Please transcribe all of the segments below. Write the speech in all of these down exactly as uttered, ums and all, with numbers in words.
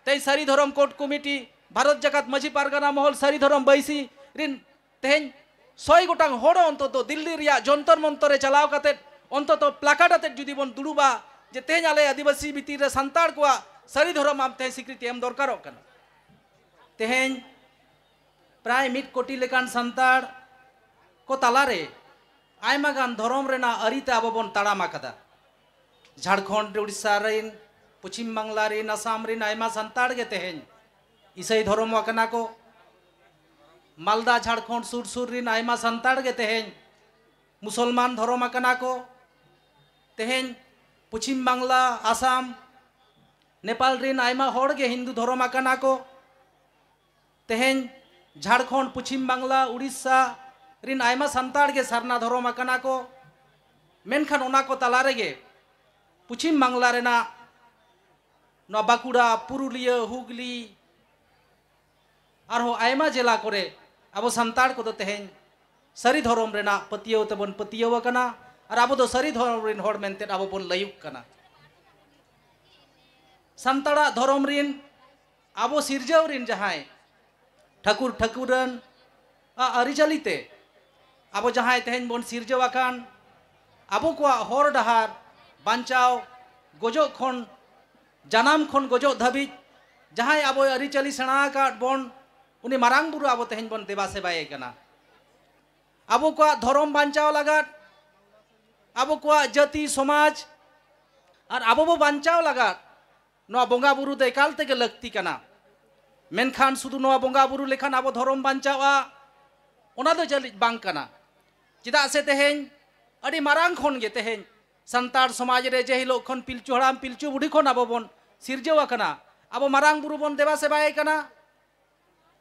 ᱛᱮᱦᱮᱧ ᱥᱟᱹᱨᱤ ᱫᱷᱚᱨᱚᱢ ᱠᱳᱰ ᱠᱚᱢᱤᱴᱤ, ᱵᱷᱟᱨᱚᱛ ᱡᱟᱠᱟᱛ ᱢᱟᱹᱡᱷᱤ ᱯᱟᱨᱜᱟᱱᱟ ᱢᱚᱦᱚᱞ, ᱥᱟᱹᱨᱤ ᱫᱷᱚᱨᱚᱢ ᱵᱟᱹᱭᱥᱤ ᱨᱤᱱ ᱛᱮᱦᱮᱧ ᱥᱚᱭ ᱜᱚᱴᱟᱝ ᱦᱚᱲ ᱚᱱᱛᱚᱛᱚ ᱫᱤᱞᱞᱤ ᱨᱮᱭᱟᱜ ᱡᱚᱱᱛᱚᱨ ᱢᱚᱱᱛᱚᱨ ᱨᱮ ᱪᱟᱞᱟᱣ ᱠᱟᱛᱮ ᱚᱱᱛᱚᱛᱚ ᱯᱞᱟᱠᱟᱨᱰ ᱟᱛᱮ ᱡᱩᱫᱤ ᱵᱚᱱ ᱫᱩᱲᱩᱵᱟ ᱡᱮ ᱛᱮᱦᱮᱧ ᱟᱞᱮ ᱟᱹᱫᱤᱵᱟᱹᱥᱤ ᱵᱷᱤᱛᱤᱨ ᱨᱮ ᱥᱟᱱᱛᱟᱲ ᱠᱚᱣᱟᱜ ᱥᱟᱹᱨᱤ ᱫᱷᱚᱨᱚᱢ ᱟᱢ ᱛᱮᱦᱮᱧ ᱥᱤᱠᱨᱤᱛᱤ ᱮᱢ ᱫᱚᱨᱠᱟᱨᱚᱜ ᱠᱟᱱᱟ᱾ ᱛᱮᱦᱮᱧ ᱯᱨᱟᱭ ᱢᱤᱫ ᱠᱳᱴᱤ ᱞᱮᱠᱟᱱ ᱥᱟᱱᱛᱟᱲ ᱠᱚ ᱛᱟᱞᱟᱨᱮ ᱟᱭᱢᱟ ᱜᱟᱱ ᱫᱷᱚᱨᱚᱢ ᱨᱮᱱᱟᱜ ᱟᱹᱨᱤᱛᱮ ᱟᱵᱚ ᱵᱚᱱ ᱛᱟᱲᱟᱢ ᱟᱠᱟᱫᱟ᱾ ᱡᱷᱟᱲᱠᱷᱚᱸᱰ, ᱩᱲᱤᱥᱥᱟ ᱨᱮᱱ, ᱯᱚᱪᱷᱤᱢ ᱵᱟᱝᱞᱟ ᱨᱮᱱ, ᱟᱥᱟᱢ ᱨᱮᱱ ᱟᱭᱢᱟ ᱥᱟᱱᱛᱟᱲ ᱜᱮ ᱛᱮᱦᱮᱧ ᱤᱥᱟᱹᱭ ᱫᱷᱚᱨᱚᱢ ᱟᱠᱟᱱᱟ ᱠᱚ᱾ ᱢᱟᱞᱫᱟ, ᱡᱷᱟᱲᱠᱷᱚᱸᱰ ᱥᱩᱨ ᱥᱩᱨ ᱨᱮᱱ ᱟᱭᱢᱟ ᱥᱟᱱᱛᱟᱲ ᱜᱮ ᱛᱮᱦᱮᱧ ᱢᱩᱥᱚᱞᱢᱟᱱ ᱫᱷᱚᱨᱚᱢ ᱟᱠᱟᱱᱟ ᱠᱚ᱾ ᱛᱮᱦᱮᱧ ᱯᱚᱪᱷᱤᱢ ᱵᱟᱝᱞᱟ, ᱟᱥᱟᱢ, ᱱᱮᱯᱟᱞ ᱨᱮᱱ ᱟᱭᱢᱟ ᱦᱚᱲ ᱜᱮ ᱦᱤᱱᱫᱩ ᱫᱷᱚᱨᱚᱢ ᱟᱠᱟᱱᱟ ᱠᱚ᱾ ᱛᱮᱦᱮᱧ ᱡᱷᱟᱲᱠᱷᱚᱸᱰ, ᱯᱚᱪᱷᱤᱢ ᱵᱟᱝᱞᱟ, ᱩᱲᱤᱥᱥᱟ ᱨᱮᱱ ᱟᱭᱢᱟ ᱥᱟᱱᱛᱟᱲ ᱜᱮ ᱥᱟᱨᱱᱟ ᱫᱷᱚᱨᱚᱢ ᱟᱠᱟᱱᱟ ᱠᱚ᱾ ᱢᱮᱱᱠᱷᱟᱱ ᱚᱱᱟ ᱠᱚ ᱛᱟᱞᱟ ᱨᱮᱜᱮ ᱯᱚᱪᱷᱤᱢ ᱵᱟᱝᱞᱟ ᱨᱮᱱᱟᱜ ᱱᱚᱣᱟ ᱵᱟᱸᱠᱩᱲᱟ, ᱯᱩᱨᱩᱞᱤᱭᱟᱹ, ᱦᱩᱜᱽᱞᱤ, ᱟᱨᱦᱚᱸ ᱟᱭᱢᱟ ᱡᱮᱞᱟ ᱠᱚᱨᱮ ᱟᱵᱚ ᱥᱟᱱᱛᱟᱲ ᱠᱚᱫᱚ ᱛᱮᱦᱮᱧ ᱥᱟᱹᱨᱤ ᱫᱷᱚᱨᱚᱢ ᱨᱮᱱᱟᱜ ᱯᱟᱹᱛᱭᱟᱹᱣ ᱛᱮᱵᱚᱱ ᱯᱟᱹᱛᱭᱟᱹᱣ ᱟᱠᱟᱱᱟ᱾ ᱟᱨ ᱟᱵᱚ ᱫᱚ ᱥᱟᱹᱨᱤ ᱫᱷᱚᱨᱚᱢ ᱨᱮᱱ ᱦᱚᱲ ᱢᱮᱱᱛᱮ ᱟᱵᱚ ᱵᱚᱱ ᱞᱟᱹᱭᱩᱜ ᱠᱟᱱᱟ᱾ ᱥᱟᱱᱛᱟᱲᱟᱜ ᱫᱷᱚᱨᱚᱢ ᱨᱮᱱ, ᱟᱵᱚ ᱥᱤᱨᱡᱟᱹᱣ ᱨᱮᱱ ᱡᱟᱦᱟᱸᱭ ᱴᱷᱟᱹᱠᱩᱨ ᱴᱷᱟᱹᱠᱩᱨᱟᱱ ᱟᱜ ᱟᱹᱨᱤᱪᱟᱹᱞᱤ ᱛᱮ ᱟᱵᱚ ᱡᱟᱦᱟᱸᱭ ᱛᱮᱦᱮᱧ ᱵᱚᱱ ᱥᱤᱨᱡᱟᱹᱣ ᱟᱠᱟᱱ, ᱟᱵᱚ ᱠᱚᱣᱟᱜ ᱦᱚᱨ ᱰᱟᱦᱟᱨ ᱵᱟᱧᱪᱟᱣ, ᱜᱚᱡᱚᱜ ᱠᱷᱚᱱ, ᱡᱟᱱᱟᱢ ᱠᱷᱚᱱ ᱜᱚᱡᱚᱜ ᱫᱷᱟᱹᱵᱤᱡ ᱡᱟᱦᱟᱸᱭ ᱟᱵᱚᱭ ᱟᱹᱨᱤᱪᱟᱹᱞᱤ ᱥᱮᱬᱟ ᱟᱠᱟᱫ ᱵᱚᱱ, ᱩᱱᱤ ᱢᱟᱨᱟᱝ ᱵᱩᱨᱩ ᱟᱵᱚ ᱛᱮᱦᱮᱧ ᱵᱚᱱ ᱫᱮᱵᱟ ᱥᱮᱵᱟᱭᱮ ᱠᱟᱱᱟ᱾ ᱟᱵᱚ ᱠᱚᱣᱟᱜ ᱫᱷᱚᱨᱚᱢ ᱵᱟᱧᱪᱟᱣ ᱞᱟᱜᱟᱫ, ᱟᱵᱚ ᱠᱚᱣᱟᱜ ᱡᱟᱹᱛᱤ ᱥᱚᱢᱟᱡᱽ ᱟᱨ ᱟᱵᱚ ᱵᱚ ᱵᱟᱧᱪᱟᱣ ᱞᱟᱜᱟᱫ ᱱᱚᱣᱟ ᱵᱚᱸᱜᱟ ᱵᱩᱨᱩ ᱫᱚ ᱮᱠᱟᱞ ᱛᱮᱜᱮ ᱞᱟᱹᱠᱛᱤ ᱠᱟᱱᱟ᱾ ᱢᱮᱱᱠᱷᱟᱱ ᱥᱩᱫᱷᱩ ᱱᱚᱣᱟ ᱵᱚᱸᱜᱟ ᱵᱩᱨᱩ ᱞᱮᱠᱷᱟᱱ ᱟᱵᱚ ᱫᱷᱚᱨᱚᱢ ᱵᱟᱧᱪᱟᱣᱜᱼᱟ, ᱚᱱᱟ ᱫᱚ ᱡᱟᱹᱱᱤᱡ ᱵᱟᱝ ᱠᱟᱱᱟ᱾ ᱪᱮᱫᱟᱜ ᱥᱮ ᱛᱮᱦᱮᱧ ᱟᱹᱰᱤ ᱢᱟᱨᱟᱝ ᱠᱷᱚᱱ ᱜᱮ ᱛᱮᱦᱮᱧ ᱥᱟᱱᱛᱟᱲ ᱥᱚᱢᱟᱡᱽ ᱨᱮ ᱡᱮ ᱦᱤᱞᱳᱜ ᱠᱷᱚᱱ ᱯᱤᱞᱪᱩ ᱦᱟᱲᱟᱢ ᱯᱤᱞᱪᱩ ᱵᱩᱰᱷᱤ ᱠᱷᱚᱱ ᱟᱵᱚ ᱵᱚᱱ ᱥᱤᱨᱡᱟᱹᱣ ᱟᱠᱟᱱᱟ, ᱟᱵᱚ ᱢᱟᱨᱟᱝ ᱵᱩᱨᱩ ᱵᱚᱱ ᱫᱮᱵᱟ ᱥᱮᱵᱟᱭᱮ ᱠᱟᱱᱟ,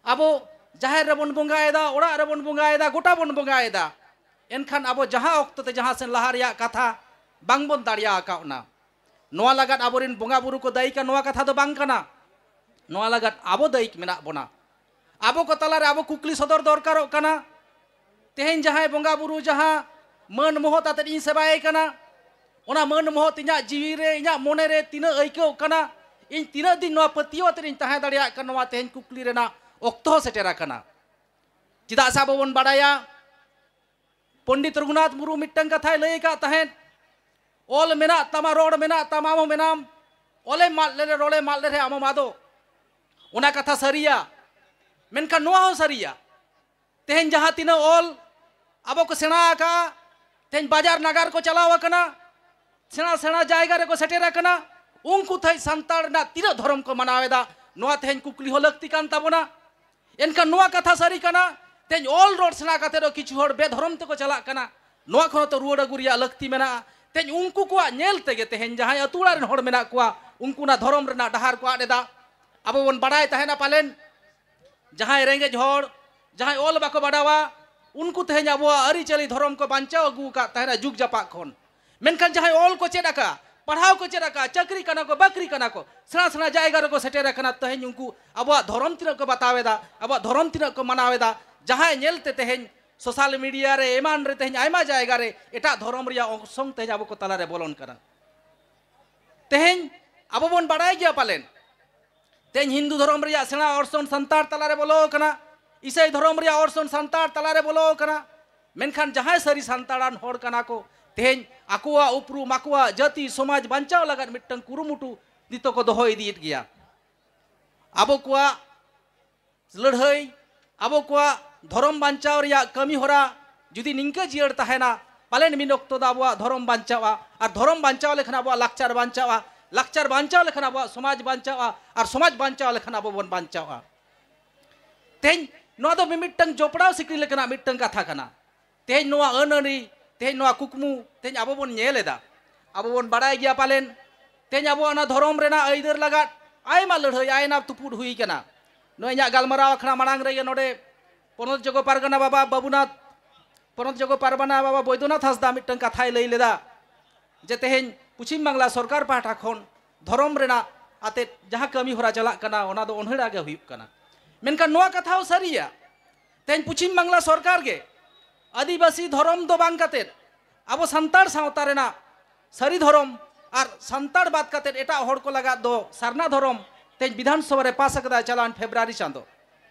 ᱟᱵᱚ ᱡᱟᱦᱮᱨ ᱨᱮᱵᱚᱱ ᱵᱚᱸᱜᱟᱭᱮᱫᱟ, ᱚᱲᱟᱜ ᱨᱮᱵᱚᱱ ᱵᱚᱸᱜᱟᱭᱮᱫᱟ, ᱜᱚᱴᱟ ᱵᱚᱱ ᱵᱚᱸᱜᱟᱭᱮᱫᱟ᱾ ᱮᱱᱠᱷᱟᱱ ᱟᱵᱚ ᱡᱟᱦᱟᱸ ᱚᱠᱛᱚ ᱛᱮ ᱡᱟᱦᱟᱸ ᱥᱮᱱ ᱞᱟᱦᱟ ᱨᱮᱭᱟᱜ ᱠᱟᱛᱷᱟ ᱵᱟᱝᱵᱚᱱ ᱫᱟᱲᱮᱭᱟ ᱟᱠᱟᱣᱱᱟ, ᱱᱚᱣᱟ ᱞᱟᱜᱟᱫ ᱟᱵᱚᱨᱮᱱ ᱵᱚᱸᱜᱟ ᱵᱩᱨᱩ ᱠᱚ ᱫᱟᱹᱭᱤ ᱠᱟᱱᱟ, ᱱᱚᱣᱟ ᱠᱟᱛᱷᱟ ᱫᱚ ᱵᱟᱝ ᱠᱟᱱᱟ᱾ ᱱᱚᱣᱟ ᱞᱟᱜᱟᱫ ᱟᱵᱚ ᱫᱟᱹᱭᱤ ᱢᱮᱱᱟᱜ ᱵᱚᱱᱟ᱾ ᱟᱵᱚ ᱠᱚ ᱛᱟᱞᱟᱨᱮ ᱟᱵᱚ ᱠᱩᱠᱞᱤ ᱥᱚᱫᱚᱨ ᱫᱚᱨᱠᱟᱨᱚᱜ ᱠᱟᱱᱟ, ᱛᱮᱦᱮᱧ ᱡᱟᱦᱟᱸᱭ ᱵᱚᱸᱜᱟ ᱵᱩᱨᱩ ᱡᱟᱦᱟᱸ ᱢᱟᱹᱱ ᱢᱚᱦᱚᱛ ᱟᱛᱮᱫ ᱤᱧ ᱥᱮᱵᱟᱭᱮ ᱠᱟᱱᱟ, ᱚᱱᱟ ᱢᱟᱹᱱ ᱢᱚᱦᱚᱛ ᱤᱧᱟᱹᱜ ᱡᱤᱣᱤ ᱨᱮ, ᱤᱧᱟᱹᱜ ᱢᱚᱱᱮ ᱨᱮ ᱛᱤᱱᱟᱹᱜ ᱟᱹᱭᱠᱟᱹᱜ ᱠᱟᱱᱟ, ᱤᱧ ᱛᱤᱱᱟᱹᱜ ᱫᱤᱱ ᱱᱚᱣᱟ ᱯᱟᱹᱛᱭᱟᱹᱣ ᱟᱛᱮ ᱤᱧ ᱛᱟᱦᱮᱸ ᱫᱟᱲᱮᱭᱟᱜ ᱠᱟᱱᱟ, ᱱᱚᱣᱟ ᱛᱮᱦᱮᱧ ᱠᱩᱠᱞᱤ ᱨᱮᱱᱟᱜ ᱚᱠᱛᱚ ᱦᱚᱸ ᱥᱮᱴᱮᱨ ᱟᱠᱟᱱᱟ᱾ ᱪᱮᱫᱟᱜ ᱥᱮ ᱟᱵᱚ ᱵᱚᱱ ᱵᱟᱲᱟᱭᱟ, ᱯᱚᱱᱰᱤᱛ ᱨᱚᱜᱷᱩᱱᱟᱛᱷ ᱢᱩᱨᱢᱩ ᱢᱤᱫᱴᱟᱝ ᱠᱟᱛᱷᱟᱭ ᱞᱟᱹᱭ ᱟᱠᱟᱫ ᱛᱟᱦᱮᱸᱫ, "ᱚᱞ ᱢᱮᱱᱟᱜ ᱛᱟᱢᱟ, ᱨᱚᱲ ᱢᱮᱱᱟᱜ ᱛᱟᱢᱟ, ᱟᱢ ᱦᱚᱸ ᱢᱮᱱᱟᱢ, ᱚᱞᱮᱢ ᱢᱟᱫ ᱞᱮᱨᱮ, ᱨᱚᱲᱮᱢ ᱢᱟᱫ ᱞᱮᱨᱮ, ᱟᱢ ᱦᱚᱸᱢ ᱟᱫᱚᱜ᱾" ᱚᱱᱟ ᱠᱟᱛᱷᱟ ᱥᱟᱹᱨᱤᱭᱟ, ᱢᱮᱱᱠᱷᱟᱱ ᱱᱚᱣᱟ ᱦᱚᱸ ᱥᱟᱹᱨᱤᱭᱟ᱾ ᱛᱮᱦᱮᱧ ᱡᱟᱦᱟᱸ ᱛᱤᱱᱟᱹᱜ ᱚᱞ ᱟᱵᱚ ᱠᱚ ᱥᱮᱬᱟ ᱟᱠᱟᱫᱼᱟ, ᱛᱮᱦᱮᱧ ᱵᱟᱡᱟᱨ ᱱᱟᱜᱟᱨ ᱠᱚ ᱪᱟᱞᱟᱣ ᱟᱠᱟᱱᱟ, ᱥᱮᱬᱟ ᱥᱮᱬᱟ ᱡᱟᱭᱜᱟ ᱨᱮᱠᱚ ᱥᱮᱴᱮᱨ ᱟᱠᱟᱱᱟ, ᱩᱱᱠᱩ ᱛᱮᱦᱮᱧ ᱥᱟᱱᱛᱟᱲ ᱨᱮᱱᱟᱜ ᱛᱤᱱᱟᱹᱜ ᱫᱷᱚᱨᱚᱢ ᱠᱚ ᱢᱟᱱᱟᱣ ᱮᱫᱟ, ᱱᱚᱣᱟ ᱛᱮᱦᱮᱧ ᱠᱩᱠᱞᱤ ᱦᱚᱸ ᱞᱟᱹᱠᱛᱤ ᱠᱟᱱ ᱛᱟᱵᱚᱱᱟ᱾ ᱮᱱᱠᱷᱟᱱ ᱱᱚᱣᱟ ᱠᱟᱛᱷᱟ ᱥᱟᱹᱨᱤ ᱠᱟᱱᱟ, ᱛᱮᱦᱮᱧ ᱚᱞ ᱨᱚᱲ ᱥᱮᱬᱟ ᱠᱟᱛᱮ ᱫᱚ ᱠᱤᱪᱷᱩ ᱦᱚᱲ ᱵᱮᱫᱷᱚᱨᱚᱢ ᱛᱮᱠᱚ ᱪᱟᱞᱟᱜ ᱠᱟᱱᱟ᱾ ᱱᱚᱣᱟ ᱠᱷᱚᱱ ᱦᱚᱸ ᱛᱚ ᱨᱩᱣᱟᱹᱲ ᱟᱹᱜᱩ ᱨᱮᱭᱟᱜ ᱞᱟᱹᱠᱛᱤ ᱢᱮᱱᱟᱜᱼᱟ᱾ ᱛᱮᱦᱮᱧ ᱩᱱᱠᱩ ᱠᱚᱣᱟᱜ ᱧᱮᱞ ᱛᱮᱜᱮ ᱛᱮᱦᱮᱧ ᱡᱟᱦᱟᱸᱭ ᱟᱹᱛᱩ ᱚᱲᱟᱜ ᱨᱮᱱ ᱦᱚᱲ ᱢᱮᱱᱟᱜ ᱠᱚᱣᱟ, ᱩᱱᱠᱩ ᱚᱱᱟ ᱫᱷᱚᱨᱚᱢ ᱨᱮᱱᱟᱜ ᱰᱟᱦᱟᱨ ᱠᱚ ᱟᱫ ᱮᱫᱟ᱾ ᱟᱵᱚ ᱵᱚᱱ ᱵᱟᱲᱟᱭ ᱛᱟᱦᱮᱱᱟ ᱯᱟᱞᱮᱱ, ᱡᱟᱦᱟᱸᱭ ᱨᱮᱸᱜᱮᱡ ᱦᱚᱲ, ᱡᱟᱦᱟᱸᱭ ᱚᱞ ᱵᱟᱠᱚ ᱵᱟᱰᱟᱣᱟ, ᱩᱱᱠᱩ ᱛᱮᱦᱮᱧ ᱟᱵᱚᱣᱟᱜ ᱟᱹᱨᱤᱪᱟᱹᱞᱤ ᱫᱷᱚᱨᱚᱢ ᱠᱚ ᱵᱟᱧᱪᱟᱣ ᱟᱹᱜᱩ ᱟᱠᱟᱫ ᱛᱟᱦᱮᱱᱟ ᱡᱩᱜᱽ ᱡᱟᱯᱟᱜ ᱠᱷᱚᱱ᱾ ᱢᱮᱱᱠᱷᱟᱱ ᱡᱟᱦᱟᱸᱭ ᱚᱞ ᱠᱚ ᱪᱮᱫ ᱟᱠᱟᱫᱼᱟ, ᱯᱟᱲᱦᱟᱣ ᱠᱚ ᱪᱮᱫ ᱟᱠᱟᱫᱼᱟ, ᱪᱟᱹᱠᱨᱤ ᱠᱟᱱᱟ ᱠᱚ, ᱵᱟᱹᱠᱨᱤ ᱠᱟᱱᱟ ᱠᱚ, ᱥᱮᱬᱟ ᱥᱮᱬᱟ ᱡᱟᱭᱜᱟ ᱨᱮᱠᱚ ᱥᱮᱴᱮᱨ ᱟᱠᱟᱱᱟ, ᱛᱮᱦᱮᱧ ᱩᱱᱠᱩ ᱟᱵᱚᱣᱟᱜ ᱫᱷᱚᱨᱚᱢ ᱛᱤᱱᱟᱹᱜ ᱠᱚ ᱵᱟᱛᱟᱣ ᱮᱫᱟ, ᱟᱵᱚᱣᱟᱜ ᱫᱷᱚᱨᱚᱢ ᱛᱤᱱᱟᱹᱜ ᱠᱚ ᱢᱟᱱᱟᱣ ᱮᱫᱟ, ᱡᱟᱦᱟᱸᱭ ᱧᱮᱞ ᱛᱮ ᱛᱮᱦᱮᱧ ᱥᱳᱥᱟᱞ ᱢᱤᱰᱤᱭᱟ ᱨᱮ, ᱮᱢᱟᱱ ᱨᱮ ᱛᱮᱦᱮᱧ ᱟᱭᱢᱟ ᱡᱟᱭᱜᱟ ᱨᱮ ᱮᱴᱟᱜ ᱫᱷᱚᱨᱚᱢ ᱨᱮᱭᱟᱜ ᱚᱨᱥᱚᱝ ᱛᱮᱦᱮᱧ ᱟᱵᱚ ᱠᱚ ᱛᱟᱞᱟᱨᱮ ᱵᱚᱞᱚᱱ ᱠᱟᱱᱟ᱾ ᱛᱮᱦᱮᱧ ᱟᱵᱚ ᱵᱚᱱ ᱵᱟᱲᱟᱭ ᱜᱮᱭᱟ ᱯᱟᱞᱮᱱ, ᱛᱮᱦᱮᱧ ᱦᱤᱱᱫᱩ ᱫᱷᱚᱨᱚᱢ ᱨᱮᱭᱟᱜ ᱥᱮᱬᱟ ᱚᱨᱥᱚᱝ ᱥᱟᱱᱛᱟᱲ ᱛᱟᱞᱟᱨᱮ ᱵᱚᱞᱚ ᱟᱠᱟᱱᱟ, ᱤᱥᱟᱹᱭ ᱫᱷᱚᱨᱚᱢ ᱨᱮᱭᱟᱜ ᱚᱨᱥᱚᱝ ᱥᱟᱱᱛᱟᱲ ᱛᱟᱞᱟᱨᱮ ᱵᱚᱞᱚ ᱟᱠᱟᱱᱟ᱾ ᱢᱮᱱᱠᱷᱟᱱ ᱡᱟᱦᱟᱸᱭ ᱥᱟᱹᱨᱤ ᱥᱟᱱᱛᱟᱲᱟᱱ ᱦᱚᱲ ᱠᱟᱱᱟ ᱠᱚ, ᱛᱮᱦᱮᱧ ᱟᱠᱚᱣᱟᱜ ᱩᱯᱨᱩᱢ, ᱟᱠᱚᱣᱟᱜ ᱡᱟᱹᱛᱤ ᱥᱚᱢᱟᱡᱽ ᱵᱟᱧᱪᱟᱣ ᱞᱟᱹᱜᱤᱫ ᱢᱤᱫᱴᱟᱝ ᱠᱩᱨᱩᱢᱩᱴᱩ ᱱᱤᱛᱚᱜ ᱠᱚ ᱫᱚᱦᱚ ᱤᱫᱤᱭᱮᱫ ᱜᱮᱭᱟ᱾ ᱟᱵᱚ ᱠᱚᱣᱟᱜ ᱞᱟᱹᱲᱦᱟᱹᱭ, ᱟᱵᱚ ᱠᱚᱣᱟᱜ ᱫᱷᱚᱨᱚᱢ ᱵᱟᱧᱪᱟᱣ ᱨᱮᱭᱟᱜ ᱠᱟᱹᱢᱤ ᱦᱚᱨᱟ ᱡᱩᱫᱤ ᱱᱤᱝᱠᱟᱹ ᱡᱤᱭᱟᱹᱲ ᱛᱟᱦᱮᱱᱟ, ᱯᱟᱞᱮᱱ ᱢᱤᱫ ᱚᱠᱛᱚ ᱫᱚ ᱟᱵᱚᱣᱟᱜ ᱫᱷᱚᱨᱚᱢ ᱵᱟᱧᱪᱟᱣᱼᱟ, ᱟᱨ ᱫᱷᱚᱨᱚᱢ ᱵᱟᱧᱪᱟᱣ ᱞᱮᱠᱷᱟᱱ ᱟᱵᱚᱣᱟᱜ ᱞᱟᱠᱪᱟᱨ ᱵᱟᱧᱪᱟᱣᱼᱟ, ᱞᱟᱠᱪᱟᱨ ᱵᱟᱧᱪᱟᱣ ᱞᱮᱠᱷᱟᱱ ᱟᱵᱚᱣᱟᱜ ᱥᱚᱢᱟᱡᱽ ᱵᱟᱧᱪᱟᱣᱼᱟ, ᱟᱨ ᱥᱚᱢᱟᱡᱽ ᱵᱟᱧᱪᱟᱣ ᱞᱮᱠᱷᱟᱱ ᱟᱵᱚ ᱵᱚᱱ ᱵᱟᱧᱪᱟᱣᱼᱟ᱾ ᱛᱮᱦᱮᱧ ᱱᱚᱣᱟ ᱫᱚ ᱢᱤᱢᱤᱫᱴᱟᱝ ᱡᱚᱯᱲᱟᱣ ᱥᱤᱠᱲᱤ ᱞᱮᱠᱟᱱᱟᱜ ᱢᱤᱫᱴᱟᱝ ᱠᱟᱛᱷᱟ ᱠᱟᱱᱟ᱾ ᱛᱮᱦᱮᱧ ᱱᱚᱣᱟ ᱟᱹᱱ ᱟᱹᱨᱤ, ᱛᱮᱦᱮᱧ ᱱᱚᱣᱟ ᱠᱩᱠᱢᱩ, ᱛᱮᱦᱮᱧ ᱟᱵᱚ ᱵᱚᱱ ᱧᱮᱞ ᱮᱫᱟ, ᱟᱵᱚ ᱵᱚᱱ ᱵᱟᱲᱟᱭ ᱜᱮᱭᱟ ᱯᱟᱞᱮᱱ, ᱛᱮᱦᱮᱧ ᱟᱵᱚᱣᱟᱜ ᱚᱱᱟ ᱫᱷᱚᱨᱚᱢ ᱨᱮᱱᱟᱜ ᱟᱹᱭᱫᱟᱹᱨ ᱞᱟᱜᱟᱫ ᱟᱭᱢᱟ ᱞᱟᱹᱲᱦᱟᱹᱭ, ᱟᱭᱢᱟ ᱛᱩᱯᱩᱫ ᱦᱩᱭ ᱠᱟᱱᱟ᱾ ᱱᱚᱣᱟ ᱤᱧᱟᱹᱜ ᱜᱟᱞᱢᱟᱨᱟᱣ ᱟᱠᱷᱲᱟ ᱢᱟᱲᱟᱝ ᱨᱮᱜᱮ ᱱᱚᱰᱮ ᱯᱚᱱᱚᱛ ᱡᱚᱜᱚ ᱯᱟᱨᱜᱟᱱᱟ ᱵᱟᱵᱟ ᱵᱟᱹᱵᱩᱱᱟᱛᱷ, ᱯᱚᱱᱚᱛ ᱡᱚᱜᱚ ᱯᱟᱨᱜᱟᱱᱟ ᱵᱟᱵᱟ ᱵᱳᱭᱫᱚᱱᱟᱛᱷ ᱦᱟᱸᱥᱫᱟ ᱢᱤᱫᱴᱟᱝ ᱠᱟᱛᱷᱟᱭ ᱞᱟᱹᱭ ᱞᱮᱫᱟ, ᱡᱮ ᱛᱮᱦᱮᱧ ᱯᱚᱪᱷᱤᱢ ᱵᱟᱝᱞᱟ ᱥᱚᱨᱠᱟᱨ ᱯᱟᱦᱴᱟ ᱠᱷᱚᱱ ᱫᱷᱚᱨᱚᱢ ᱨᱮᱱᱟᱜ ᱟᱛᱮᱫ ᱡᱟᱦᱟᱸ ᱠᱟᱹᱢᱤ ᱦᱚᱨᱟ ᱪᱟᱞᱟᱜ ᱠᱟᱱᱟ, ᱚᱱᱟ ᱫᱚ ᱚᱱᱦᱮᱲᱟ ᱜᱮ ᱦᱩᱭᱩᱜ ᱠᱟᱱᱟ᱾ ᱢᱮᱱᱠᱷᱟᱱ ᱱᱚᱣᱟ ᱠᱟᱛᱷᱟ ᱦᱚᱸ ᱥᱟᱹᱨᱤᱭᱟ᱾ ᱛᱮᱦᱮᱧ ᱯᱚᱪᱷᱤᱢ ᱵᱟᱝᱞᱟ ᱥᱚᱨᱠᱟᱨ ᱜᱮ ᱟᱹᱫᱤᱵᱟᱹᱥᱤ ᱫᱷᱚᱨᱚᱢ ᱫᱚ ᱵᱟᱝ ᱠᱟᱛᱮᱫ ᱟᱵᱚ ᱥᱟᱱᱛᱟᱲ ᱥᱟᱶᱛᱟ ᱨᱮᱱᱟᱜ ᱥᱟᱹᱨᱤ ᱫᱷᱚᱨᱚᱢ ᱟᱨ ᱥᱟᱱᱛᱟᱲ ᱵᱟᱫ ᱠᱟᱛᱮ ᱮᱴᱟᱜ ᱦᱚᱲ ᱠᱚ ᱞᱟᱜᱟᱫ ᱫᱚ ᱥᱟᱨᱱᱟ ᱫᱷᱚᱨᱚᱢ ᱛᱮᱦᱮᱧ ᱵᱤᱫᱷᱟᱱ ᱥᱚᱵᱷᱟ ᱨᱮ ᱯᱟᱥ ᱟᱠᱟᱫᱟ ᱪᱟᱞᱟᱣᱮᱱ ᱯᱷᱮᱵᱽᱨᱩᱣᱟᱨᱤ ᱪᱟᱸᱫᱚ᱾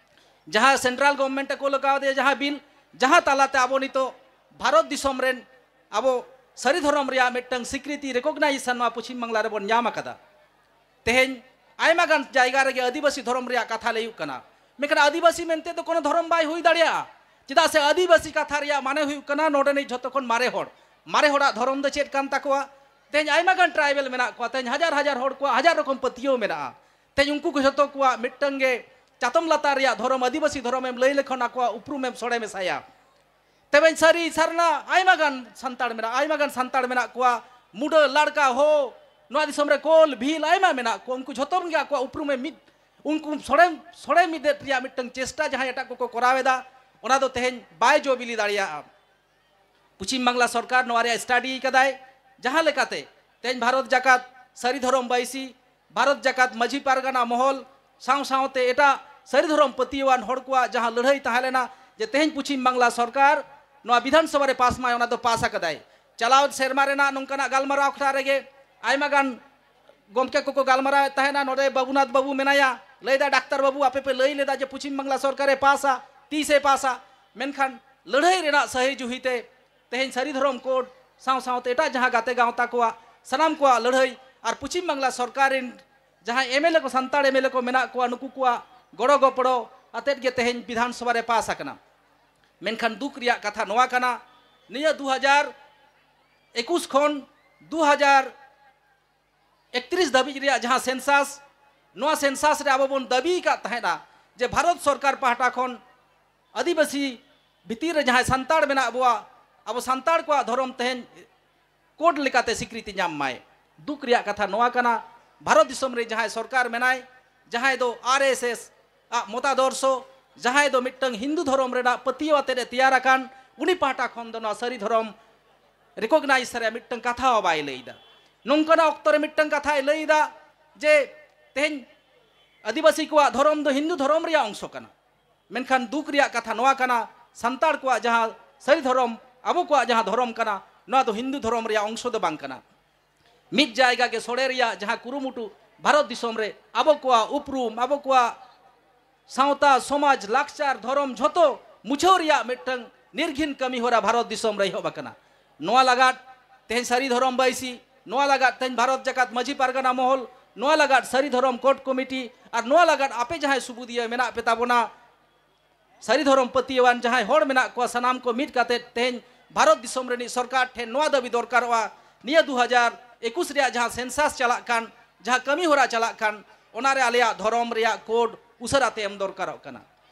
ᱡᱟᱦᱟᱸ ᱥᱮᱱᱴᱨᱟᱞ ᱜᱚᱵᱷᱚᱨᱱᱢᱮᱱᱴ ᱠᱚ ᱞᱟᱜᱟᱣ ᱫᱮᱭᱟ, ᱡᱟᱦᱟᱸ ᱵᱤᱞ, ᱡᱟᱦᱟᱸ ᱛᱟᱞᱟᱛᱮ ᱟᱵᱚ ᱱᱤᱛᱚᱜ ᱵᱷᱟᱨᱚᱛ ᱫᱤᱥᱚᱢ ᱨᱮᱱ ᱟᱵᱚ ᱥᱟᱹᱨᱤ ᱫᱷᱚᱨᱚᱢ ᱨᱮᱭᱟᱜ ᱢᱤᱫᱴᱟᱝ ᱥᱤᱠᱨᱤᱛᱤ, ᱨᱮᱠᱚᱜᱱᱟᱭᱡᱮᱥᱚᱱ ᱱᱚᱣᱟ ᱯᱚᱪᱷᱤᱢ ᱵᱟᱝᱞᱟ ᱨᱮᱵᱚᱱ ᱧᱟᱢ ᱟᱠᱟᱫᱟ᱾ ᱛᱮᱦᱮᱧ ᱟᱭᱢᱟ ᱜᱟᱱ ᱡᱟᱭᱜᱟ ᱨᱮᱜᱮ ᱟᱹᱫᱤᱵᱟᱹᱥᱤ ᱫᱷᱚᱨᱚᱢ ᱨᱮᱭᱟᱜ ᱠᱟᱛᱷᱟ ᱞᱟᱹᱭᱩᱜ ᱠᱟᱱᱟ, ᱢᱮᱱᱠᱷᱟᱱ ᱟᱹᱫᱤᱵᱟᱹᱥᱤ ᱢᱮᱱᱛᱮ ᱫᱚ ᱠᱳᱱᱳ ᱫᱷᱚᱨᱚᱢ ᱵᱟᱭ ᱦᱩᱭ ᱫᱟᱲᱮᱭᱟᱜᱼᱟ᱾ ᱪᱮᱫᱟᱜ ᱥᱮ ᱟᱹᱫᱤᱵᱟᱹᱥᱤ ᱠᱟᱛᱷᱟ ᱨᱮᱭᱟᱜ ᱢᱟᱱᱮ ᱦᱩᱭᱩᱜ ᱠᱟᱱᱟ ᱱᱚᱰᱮᱱᱤᱡ ᱡᱷᱚᱛᱚ ᱠᱷᱚᱱ ᱢᱟᱨᱮ ᱦᱚᱲ᱾ ᱢᱟᱨᱮ ᱦᱚᱲᱟᱜ ᱫᱷᱚᱨᱚᱢ ᱫᱚ ᱪᱮᱫ ᱠᱟᱱ ᱛᱟᱠᱚᱣᱟ? ᱛᱮᱦᱮᱧ ᱟᱭᱢᱟ ᱜᱟᱱ ᱴᱨᱟᱭᱵᱮᱞ ᱢᱮᱱᱟᱜ ᱠᱚᱣᱟ, ᱛᱮᱦᱮᱧ ᱦᱟᱡᱟᱨ ᱦᱟᱡᱟᱨ ᱦᱚᱲ ᱠᱚᱣᱟᱜ ᱦᱟᱡᱟᱨ ᱨᱚᱠᱚᱢ ᱯᱟᱹᱛᱭᱟᱹᱣ ᱢᱮᱱᱟᱜᱼᱟ᱾ ᱛᱮᱦᱮᱧ ᱩᱱᱠᱩ ᱠᱚ ᱡᱷᱚᱛᱚ ᱠᱚᱣᱟᱜ ᱢᱤᱫᱴᱟᱝ ᱜᱮ ᱪᱟᱛᱚᱢ ᱞᱟᱛᱟᱨ ᱨᱮᱭᱟᱜ ᱫᱷᱚᱨᱚᱢ ᱟᱹᱫᱤᱵᱟᱹᱥᱤ ᱫᱷᱚᱨᱚᱢ ᱮᱢ ᱞᱟᱹᱭ ᱞᱮᱠᱷᱟᱱ ᱟᱠᱚᱣᱟᱜ ᱩᱯᱨᱩᱢ ᱮᱢ ᱥᱚᱲᱮ ᱢᱮᱥᱟᱭᱟ᱾ ᱛᱮᱵᱮᱧ ᱥᱟᱹᱨᱤ ᱥᱟᱨᱱᱟ ᱟᱭᱢᱟ ᱜᱟᱱ ᱥᱟᱱᱛᱟᱲ ᱢᱮᱱᱟᱜ, ᱟᱭᱢᱟ ᱜᱟᱱ ᱥᱟᱱᱛᱟᱲ ᱢᱮᱱᱟᱜ ᱠᱚᱣᱟ, ᱢᱩᱰᱟᱹ, ᱞᱟᱲᱠᱟ, ᱦᱳ, ᱱᱚᱣᱟ ᱫᱤᱥᱚᱢ ᱨᱮ ᱠᱳᱞ, ᱵᱷᱤᱞ ᱟᱭᱢᱟ ᱢᱮᱱᱟᱜ ᱠᱚᱣᱟ᱾ ᱩᱱᱠᱩ ᱡᱷᱚᱛᱚ ᱜᱮ ᱟᱠᱚᱣᱟᱜ ᱩᱯᱨᱩᱢ ᱮ ᱢᱤᱫ, ᱩᱱᱠᱩ ᱥᱚᱲᱮ, ᱥᱚᱲᱮ ᱢᱤᱫ ᱨᱮᱭᱟᱜ ᱢᱤᱫᱴᱟᱝ ᱪᱮᱥᱴᱟ ᱡᱟᱦᱟᱸᱭ ᱮᱴᱟᱜ ᱠᱚᱠᱚ ᱠᱚᱨᱟᱣ ᱮᱫᱟ, ᱚᱱᱟ ᱫᱚ ᱛᱮᱦᱮᱧ ᱵᱟᱭ ᱡᱚ ᱵᱤᱞᱤ ᱫᱟᱲᱮᱭᱟᱜᱼᱟ᱾ ᱯᱚᱪᱷᱤᱢ ᱵᱟᱝᱞᱟ ᱥᱚᱨᱠᱟᱨ ᱱᱚᱣᱟ ᱨᱮᱭᱟᱜ ᱥᱴᱟᱰᱤ ᱠᱟᱫᱟᱭ, ᱡᱟᱦᱟᱸ ᱞᱮᱠᱟᱛᱮ ᱛᱮᱦᱮᱧ ᱵᱷᱟᱨᱚᱛ ᱡᱟᱠᱟᱛ ᱥᱟᱹᱨᱤ ᱫᱷᱚᱨᱚᱢ ᱵᱟᱹᱭᱥᱤ, ᱵᱷᱟᱨᱚᱛ ᱡᱟᱠᱟᱛ ᱢᱟᱹᱡᱷᱤ ᱯᱟᱨᱜᱟᱱᱟ ᱢᱚᱦᱚᱞ ᱥᱟᱶ ᱥᱟᱶᱛᱮ ᱮᱴᱟᱜ ᱥᱟᱹᱨᱤ ᱫᱷᱚᱨᱚᱢ ᱯᱟᱹᱛᱭᱟᱹᱣᱟᱱ ᱦᱚᱲ ᱠᱚᱣᱟᱜ ᱡᱟᱦᱟᱸ ᱞᱟᱹᱲᱦᱟᱹᱭ ᱛᱟᱦᱮᱸ ᱞᱮᱱᱟ, ᱡᱮ ᱛᱮᱦᱮᱧ ᱯᱚᱪᱷᱤᱢ ᱵᱟᱝᱞᱟ ᱥᱚᱨᱠᱟᱨ ᱱᱚᱣᱟ ᱵᱤᱫᱷᱟᱱ ᱥᱚᱵᱷᱟ ᱨᱮ ᱯᱟᱥ ᱢᱟᱭ, ᱚᱱᱟ ᱫᱚ ᱯᱟᱥ ᱟᱠᱟᱫᱟᱭ᱾ ᱪᱟᱞᱟᱣ ᱥᱮᱨᱢᱟ ᱨᱮᱱᱟᱜ ᱱᱚᱝᱠᱟᱱᱟᱜ ᱜᱟᱞᱢᱟᱨᱟᱣ ᱟᱠᱷᱲᱟ ᱨᱮᱜᱮ ᱟᱭᱢᱟ ᱜᱟᱱ ᱜᱚᱢᱠᱮ ᱠᱚᱠᱚ ᱜᱟᱞᱢᱟᱨᱟᱣᱮᱫ ᱛᱟᱦᱮᱱᱟ᱾ ᱱᱚᱰᱮ ᱵᱟᱹᱵᱩᱱᱟᱛᱷ ᱵᱟᱹᱵᱩ ᱢᱮᱱᱟᱭᱟ, ᱞᱟᱹᱭᱫᱟ, "ᱰᱟᱠᱛᱟᱨ ᱵᱟᱹᱵᱩ, ᱟᱯᱮ ᱯᱮ ᱞᱟᱹᱭ ᱞᱮᱫᱟ ᱡᱮ ᱯᱚᱪᱷᱤᱢ ᱵᱟᱝᱞᱟ ᱥᱚᱨᱠᱟᱨᱮ ᱯᱟᱥᱟ, ᱛᱤᱥᱮ ᱯᱟᱥᱟ?" ᱢᱮᱱᱠᱷᱟᱱ ᱞᱟᱹᱲᱦᱟᱹᱭ ᱨᱮᱱᱟᱜ ᱥᱟᱹᱦᱤ ᱡᱩᱦᱤᱛᱮ ᱛᱮᱦᱮᱧ ᱥᱟᱹᱨᱤ ᱫᱷᱚᱨᱚᱢ ᱠᱳᱰ ᱥᱟᱶ ᱥᱟᱶᱛᱮ ᱮᱴᱟᱜ ᱡᱟᱦᱟᱸ ᱜᱟᱛᱮ ᱜᱟᱶᱛᱟ ᱠᱚᱣᱟᱜ ᱥᱟᱱᱟᱢ ᱠᱚᱣᱟᱜ ᱞᱟᱹᱲᱦᱟᱹᱭ ᱟᱨ ᱯᱚᱪᱷᱤᱢ ᱵᱟᱝᱞᱟ ᱥᱚᱨᱠᱟᱨ ᱨᱮᱱ ᱡᱟᱦᱟᱸᱭ ᱮᱢᱮᱞᱮ ᱠᱚ, ᱥᱟᱱᱛᱟᱲ ᱮᱢᱮᱞᱮ ᱠᱚ ᱢᱮᱱᱟᱜ ᱠᱚᱣᱟ, ᱱᱩᱠᱩ ᱠᱚᱣᱟᱜ ᱜᱚᱲᱚ ᱜᱚᱯᱚᱲᱚ ᱟᱛᱮᱫ ᱜᱮ ᱛᱮᱦᱮᱧ ᱵᱤᱫᱷᱟᱱ ᱥᱚᱵᱷᱟ ᱨᱮ ᱯᱟᱥ ᱟᱠᱟᱱᱟ᱾ ᱢᱮᱱᱠᱷᱟᱱ ᱫᱩᱠ ᱨᱮᱭᱟᱜ ᱠᱟᱛᱷᱟ ᱱᱚᱣᱟ ᱠᱟᱱᱟ, ᱱᱤᱭᱟᱹ ᱫᱩ ᱦᱟᱡᱟᱨ ᱮᱠᱩᱥ ᱠᱷᱚᱱ ᱫᱩ ᱦᱟᱡᱟᱨ ᱮᱠᱛᱨᱤᱥ ᱫᱷᱟᱹᱵᱤᱡ ᱨᱮᱭᱟᱜ ᱡᱟᱦᱟᱸ ᱥᱮᱱᱥᱟᱥ, ᱱᱚᱣᱟ ᱥᱮᱱᱥᱟᱥ ᱨᱮ ᱟᱵᱚ ᱵᱚᱱ ᱫᱟᱹᱵᱤ ᱟᱠᱟᱫ ᱛᱟᱦᱮᱸᱫᱼᱟ ᱡᱮ ᱵᱷᱟᱨᱚᱛ ᱥᱚᱨᱠᱟᱨ ᱯᱟᱦᱴᱟ ᱠᱷᱚᱱ ᱟᱹᱫᱤᱵᱟᱹᱥᱤ ᱵᱷᱤᱛᱤᱨ ᱨᱮ ᱡᱟᱦᱟᱸᱭ ᱥᱟᱱᱛᱟᱲ ᱢᱮᱱᱟᱜ ᱵᱚᱣᱟ, ᱟᱵᱚ ᱥᱟᱱᱛᱟᱲ ᱠᱚᱣᱟᱜ ᱫᱷᱚᱨᱚᱢ ᱛᱮᱦᱮᱧ ᱠᱳᱰ ᱞᱮᱠᱟᱛᱮ ᱥᱤᱠᱨᱤᱛᱤ ᱧᱟᱢ ᱢᱟᱭ᱾ ᱫᱩᱠ ᱨᱮᱭᱟᱜ ᱠᱟᱛᱷᱟ ᱱᱚᱣᱟ ᱠᱟᱱᱟ, ᱵᱷᱟᱨᱚᱛ ᱫᱤᱥᱚᱢ ᱨᱮ ᱡᱟᱦᱟᱸᱭ ᱥᱚᱨᱠᱟᱨ ᱢᱮᱱᱟᱭ, ᱡᱟᱦᱟᱸᱭ ᱫᱚ ᱟᱨ ᱮᱥ ᱮᱥ ᱟᱜ ᱢᱚᱛᱟᱫᱚᱨᱥᱚ, ᱡᱟᱦᱟᱸᱭ ᱫᱚ ᱢᱤᱫᱴᱟᱝ ᱦᱤᱱᱫᱩ ᱫᱷᱚᱨᱚᱢ ᱨᱮᱱᱟᱜ ᱯᱟᱹᱛᱭᱟᱹᱣ ᱟᱛᱮᱫ ᱮ ᱛᱮᱭᱟᱨ ᱟᱠᱟᱱ, ᱩᱱᱤ ᱯᱟᱦᱴᱟ ᱠᱷᱚᱱ ᱫᱚ ᱱᱚᱣᱟ ᱥᱟᱹᱨᱤ ᱫᱷᱚᱨᱚᱢ ᱨᱮᱠᱚᱜᱱᱟᱭᱤᱡᱽ ᱨᱮᱭᱟᱜ ᱢᱤᱫᱴᱟᱝ ᱠᱟᱛᱷᱟ ᱦᱚᱸ ᱵᱟᱭ ᱞᱟᱹᱭᱫᱟ᱾ ᱱᱚᱝᱠᱟᱱᱟᱜ ᱚᱠᱛᱚ ᱨᱮ ᱢᱤᱫᱴᱟᱝ ᱠᱟᱛᱷᱟᱭ ᱞᱟᱹᱭᱫᱟ ᱡᱮ ᱛᱮᱦᱮᱧ ᱟᱹᱫᱤᱵᱟᱹᱥᱤ ᱠᱚᱣᱟᱜ ᱫᱷᱚᱨᱚᱢ ᱫᱚ ᱦᱤᱱᱫᱩ ᱫᱷᱚᱨᱚᱢ ᱨᱮᱭᱟᱜ ᱚᱝᱥᱚ ᱠᱟᱱᱟ᱾ ᱢᱮᱱᱠᱷᱟᱱ ᱫᱩᱠ ᱨᱮᱭᱟᱜ ᱠᱟᱛᱷᱟ ᱱᱚᱣᱟ ᱠᱟᱱᱟ, ᱥᱟᱱᱛᱟᱲ ᱠᱚᱣᱟᱜ ᱡᱟᱦᱟᱸ ᱥᱟᱹᱨᱤ ᱫᱷᱚᱨᱚᱢ, ᱟᱵᱚ ᱠᱚᱣᱟᱜ ᱡᱟᱦᱟᱸ ᱫᱷᱚᱨᱚᱢ ᱠᱟᱱᱟ, ᱱᱚᱣᱟ ᱫᱚ ᱦᱤᱱᱫᱩ ᱫᱷᱚᱨᱚᱢ ᱨᱮᱭᱟᱜ ᱚᱝᱥᱚ ᱫᱚ ᱵᱟᱝ ᱠᱟᱱᱟ᱾ ᱢᱤᱫ ᱡᱟᱭᱜᱟ ᱜᱮ ᱥᱚᱲᱮ ᱨᱮᱭᱟᱜ ᱡᱟᱦᱟᱸ ᱠᱩᱨᱩᱢᱩᱴᱩ ᱵᱷᱟᱨᱚᱛ ᱫᱤᱥᱚᱢ ᱨᱮ ᱟᱵᱚ ᱠᱚᱣᱟᱜ ᱩᱯᱨᱩᱢ, ᱟᱵᱚ ᱠᱚᱣᱟᱜ ᱥᱟᱶᱛᱟ, ᱥᱚᱢᱟᱡᱽ, ᱞᱟᱠᱪᱟᱨ, ᱫᱷᱚᱨᱚᱢ ᱡᱷᱚᱛᱚ ᱢᱩᱪᱷᱟᱹᱣ ᱨᱮᱭᱟᱜ ᱢᱤᱫᱴᱟᱝ ᱱᱤᱨᱜᱷᱤᱱ ᱠᱟᱹᱢᱤ ᱦᱚᱨᱟ ᱵᱷᱟᱨᱚᱛ ᱫᱤᱥᱚᱢ ᱨᱮ ᱮᱦᱚᱵ ᱟᱠᱟᱱᱟ᱾ ᱱᱚᱣᱟ ᱞᱟᱜᱟᱫ ᱛᱮᱦᱮᱧ ᱥᱟᱹᱨᱤ ᱫᱷᱚᱨᱚᱢ ᱵᱟᱹᱭᱥᱤ, ᱱᱚᱣᱟ ᱞᱟᱜᱟᱫ ᱛᱮᱦᱮᱧ ᱵᱷᱟᱨᱚᱛ ᱡᱟᱠᱟᱛ ᱢᱟᱹᱡᱷᱤ ᱯᱟᱨᱜᱟᱱᱟ ᱢᱚᱦᱚᱞ, ᱱᱚᱣᱟ ᱞᱟᱜᱟᱫ ᱥᱟᱹᱨᱤ ᱫᱷᱚᱨᱚᱢ ᱠᱳᱰ ᱠᱚᱢᱤᱴᱤ ᱟᱨ ᱱᱚᱣᱟ ᱞᱟᱜᱟᱫ ᱟᱯᱮ ᱡᱟᱦᱟᱸᱭ ᱥᱩᱵᱩᱫᱤᱭᱟᱹ ᱢᱮᱱᱟᱜ ᱯᱮ ᱛᱟᱵᱚᱱᱟ, ᱥᱟᱹᱨᱤ ᱫᱷᱚᱨᱚᱢ ᱯᱟᱹᱛᱭᱟᱹᱣᱟᱱ ᱡᱟᱦᱟᱸᱭ ᱦᱚᱲ ᱢᱮᱱᱟᱜ ᱠᱚᱣᱟ, ᱥᱟᱱᱟᱢ ᱠᱚ ᱢᱤᱫ ᱠᱟᱛᱮ ᱛᱮᱦᱮᱧ ᱵᱷᱟᱨᱚᱛ ᱫᱤᱥᱚᱢ ᱨᱤᱱᱤᱡ ᱥᱚᱨᱠᱟᱨ ᱴᱷᱮᱱ ᱱᱚᱣᱟ ᱫᱟᱹᱵᱤ ᱫᱚᱨᱠᱟᱨᱚᱜᱼᱟ, ᱱᱤᱭᱟᱹ ᱫᱩ ᱦᱟᱡᱟᱨ ᱮᱠᱩᱥ ᱨᱮᱭᱟᱜ ᱡᱟᱦᱟᱸ ᱥᱮᱱᱥᱟᱥ ᱪᱟᱞᱟᱜ ᱠᱟᱱ, ᱡᱟᱦᱟᱸ ᱠᱟᱹᱢᱤ ᱦᱚᱨᱟ ᱪᱟᱞᱟᱜ ᱠᱟᱱ, ᱚᱱᱟᱨᱮ ᱟᱞᱮᱭᱟᱜ ᱫᱷᱚᱨᱚᱢ ᱨᱮᱭᱟᱜ ᱠᱳᱰ ᱩᱥᱟᱹᱨᱟ ᱛᱮ ᱮᱢ ᱫᱚᱨᱠᱟᱨᱚᱜ ᱠᱟᱱᱟ᱾